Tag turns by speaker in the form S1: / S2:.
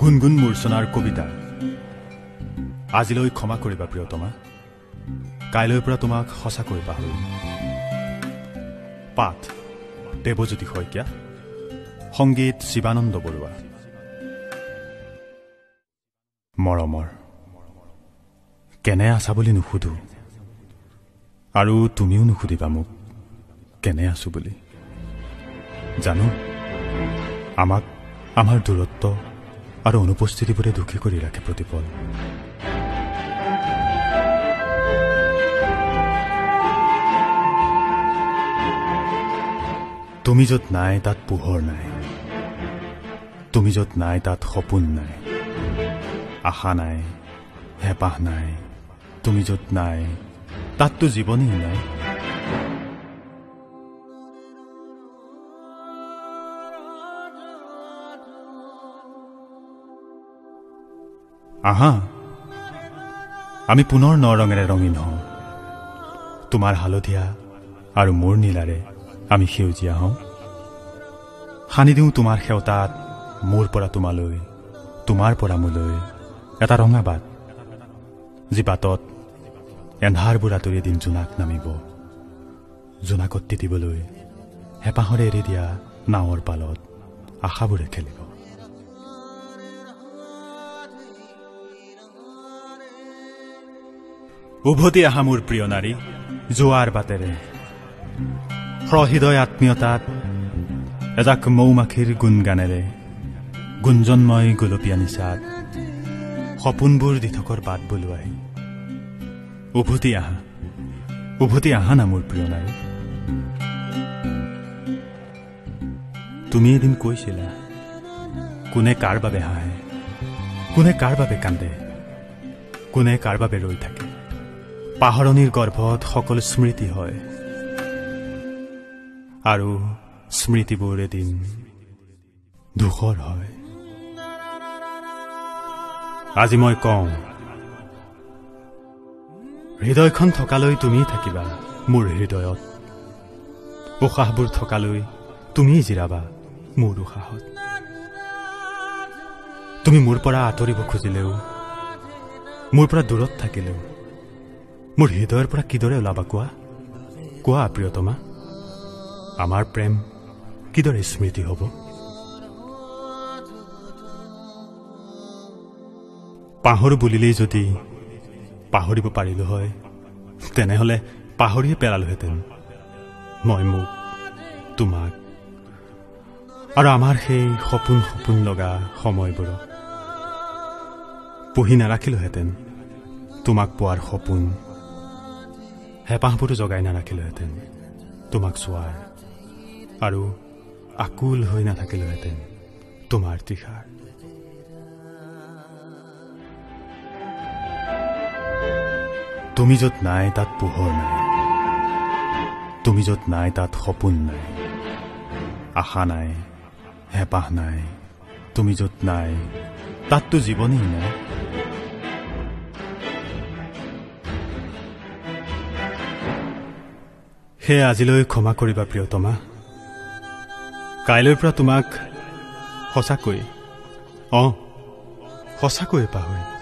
S1: গুণগুণ মূৰ্ছনাৰ কবিতা। আজিলৈ ক্ষমা কৰিবা প্ৰিয়তমা, কাইলৈৰ পৰা তোমাক সঁচাকৈ পাহৰিম। পাঠ দেৱজ্যোতি শইকীয়া, সংগীত শিৱানন্দ বৰুৱা। মৰমৰ কেনে আছা বুলি নুসুধো, আৰু তুমিও নুসুধিবা মোক কেনে আছো বুলি। জানো, আমাক আমাৰ দূৰত্ব আৰু অনুপস্থিতিবোৰে দুখী কৰি ৰাখে প্ৰতিপল। তুমি য'ত নাই তাত পোহৰ নাই, তুমি য'ত নাই তাত সপোন নাই, আশা নাই, হেঁপাহ নাই, তুমি য'ত নাই তাততো জীৱনেই নাই। আহা, আমি পুনৰ ন ৰঙেৰে ৰঙীন হওঁ, তোমাৰ হালধীয়া আৰু মোৰ নীলাৰে আমি সেউজীয়া হওঁ। সানি দিওঁ তোমাৰ সেউতাত মোৰ পৰা তোমালৈ, তোমাৰ পৰা মোলৈ এটা ৰঙা বাট, যি বাটত এন্ধাৰবোৰ আঁতৰি এদিন জোনাক নামিব। জোনাকত তিতিবলৈ হেঁপাহৰে এৰি দিয়া নাৱৰ পালত আশাবোৰে খেলিব। উভতি আহা মোৰ প্ৰিয় নাৰী, যোৱাৰ বাটেৰে সহৃদয় আত্মীয়তাত এজাক মৌ মাখিৰ গুণগানেৰে গুঞ্জনময় গোলপীয়া নিচাত সপোনবোৰ দিঠকৰ বাট বোলোৱাই উভতি আহা, উভতি আহা না মোৰ প্ৰিয় নাৰী। তুমি এদিন কৈছিলা, কোনে কাৰ বাবে হাঁহে, কোনে কাৰ বাবে কান্দে, কোনে কাৰ বাবে ৰৈ থাকে। পাহৰণিৰ গৰ্ভত সকলো স্মৃতি হয়, আৰু স্মৃতিবোৰ এদিন ধূসৰ হয়। আজি মই কওঁ, হৃদয়খন থকালৈ তুমি থাকিবা মোৰ হৃদয়ত, উশাহবোৰ থকালৈ তুমি জিৰাবা মোৰ উশাহত। তুমি মোৰ পৰা আঁতৰিব খুজিলেও, মোৰ পৰা দূৰত থাকিলেও, মোৰ হৃদয়ৰ পৰা কিদৰে ওলাবা কোৱা, কোৱা প্ৰিয়তমা, আমাৰ প্ৰেম কিদৰে স্মৃতি হ'ব? পাহৰো বুলিলেই যদি পাহৰিব পাৰিলো হয়, তেনেহ'লে পাহৰিয়ে পেলালোহেঁতেন মই মোক, তোমাক আৰু আমাৰ সেই সপোন সপোন লগা সময়বোৰক। পুহি নাৰাখিলোহেঁতেন তোমাক পোৱাৰ সপোন, হেঁপাহবোৰো জগাই নাৰাখিলোহেঁতেন তোমাক চোৱাৰ, আৰু আকুল হৈ নাথাকিলোহেঁতেন তোমাৰ তৃষাৰ। তুমি য'ত নাই তাত পোহৰ নাই, তুমি য'ত নাই তাত সপোন নাই, আশা নাই, হেঁপাহ নাই, তুমি য'ত নাই তাততো জীৱনেই নাই। সেয়ে আজিলৈ ক্ষমা কৰিবা প্ৰিয়তমা, কাইলৈৰ পৰা তোমাক সঁচাকৈ, সঁচাকৈয়ে পাহৰিম।